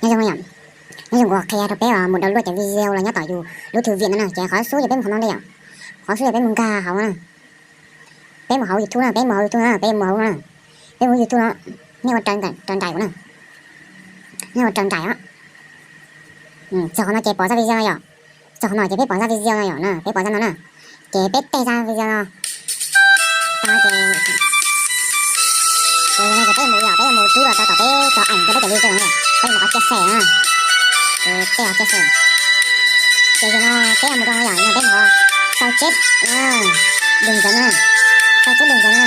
Nyob zoo yom, nyob zoo kuv qhia rau peb mus download cov video los nyob tom yus lub thư viện no na, ces qhov xub yog peb mus qhov no ntej yom, qhov xub yog peb mus nkag hauv na, peb mus hauv YouTube na, peb mus hauv YouTube na, peb mus hauv no na, peb mus YouTube no, nej ua raws nraim kuv na, nej ua raws nraim os. Txog qhov no ces pom zaj video no yom, txog qhov no ces peb pom zaj video no yom na, peb pom zaj no na, ces peb tej zaj video no. Tau ces, ces no ces peb mus yom, peb mus rub los rau tom peb cov ảnh, peb cov video no, peb mus qhov chia sẻ na, ces peb qhov chia sẻ. Ces no peb mus rau no yom, no peb mus qhov sao chép đường dẫn na, sao chép đường dẫn na,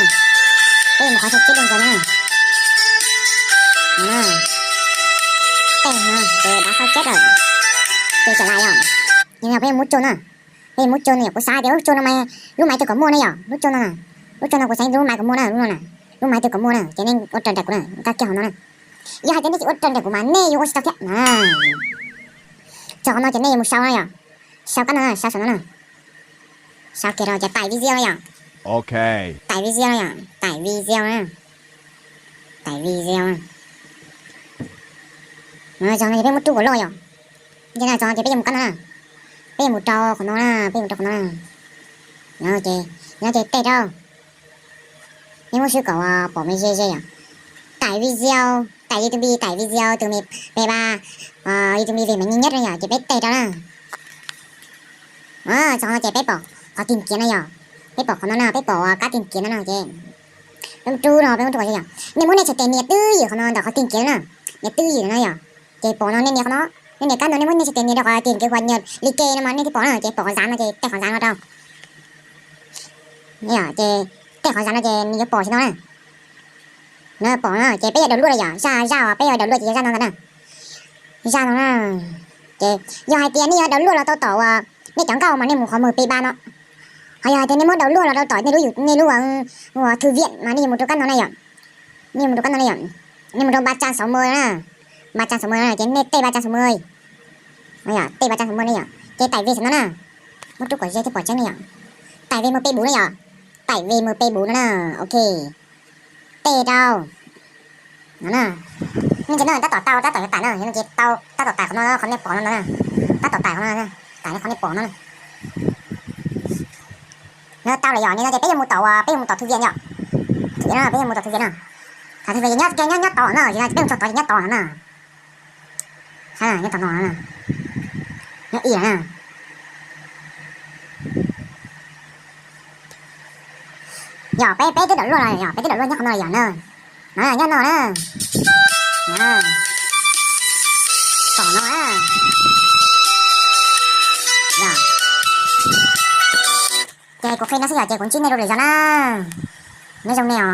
peb mus qhov sao chép đường dẫn na. No na, tej no ces đã sao chép lawm, ces trở lại yom. Ces no peb muab tso na, peb muab tso no yom, kuv xav tias lub tso no mas lub máy twg kom muaj na yom, lub tso no, lub tso no kuv xav lub máy kom muaj na, lub no na, lub máy twg kom muaj na, ces nej ua raws nraim kuv na, nkag kiag hauv no na. Yog hais tias nej tsis ua raws nraim kuv mas nej yuav ua tsis tau thiab na. Txog qhov no ces nej yuav mus sau no yom, sau kab no, sau saum no na, sau kiag rau ces tải video no yom, tải video no yom, tải video na, tải video. Txog no ces peb muab rub kom loj yom, ces no txog no ces peb yuav mus kab no na, peb yuav mus rau qhov no na, peb mus rau qhov no na. No ces, no ces tej rau, nej muab sib kom pom me ze ze yom, tải video, tải YouTube, tải video từ mười ba, YouTube về máy mới nhất no yom, ces peb tej rau na. Txog no ces peb pom qhov tìm kiếm no yom, peb pom qhov no na, peb pom kab tìm kiếm no na ces peb mus rub no, peb mus rub kom ze yom, nej muab nej txhais tes nias twj ywm qhov no ntawm qhov tìm kiếm no na, nias twj ywm no yom, ces pom no nej nias qhov no, nej nias kab no nej muab nej txhais tes nias rau qhov tìm kiếm Huệ Nhật li ke no mas nej thiaj pom na, ces pom qhov zav no ces tej qhov zav no rau. Ces tej qhov zav no ces nws yuav pom tsis no na. No pom no ces peb yuav download no yom, zaj, zaj uas peb yuav download ces yog zaj no ntag na. Zaj no na. Ces yog hais tias nej yuav download los rau tom uas nej cov nkauj mas nej mus qhov mười ba no. Ho yog hais tias nej muab download los rau tom nej lub, nej lub ua thư viện mas nej yuav mus rau kab no na yom. Nej mus rau kab no na yom. Nej mus rau ba trang sáu mươi na. Ba trang sáu mươi na ces nej tej ba trang sáu mươi. Yog tej ba trang sáu mươi ne yom, ces tải về saum no na. Muab rub kom ze thiaj pom tseeb ne yom. Tải về mười pê bốn ne yom. Tải về mười pê bốn no na. Ok, tej rau. No na, nej ntsia no tab tom tau, tab tom yuav tải na, no ces tau, tab tom tải qhov no, qhov nej pom no na. Tab tom tải qhov no, tải qhov nej pom no. No tau lawm yom, no ces peb yuav mus tom, peb yuav mus tom thư viện yom. Peb yuav mus tom thư viện no. Tom thư viện nyob, nyob, nyob tod no, ces peb mus txog tod ces nyob tod no na. Nyob tod no, nyob ib na. Yog peb, peb twb download los yom, peb twb download nyob qhov no yom na. No nyob no na. Tom no na. Ces kuv qhia no xwb yom, ces kuv ntsib nej rau lwm zaus na. Nyob zoo nej os.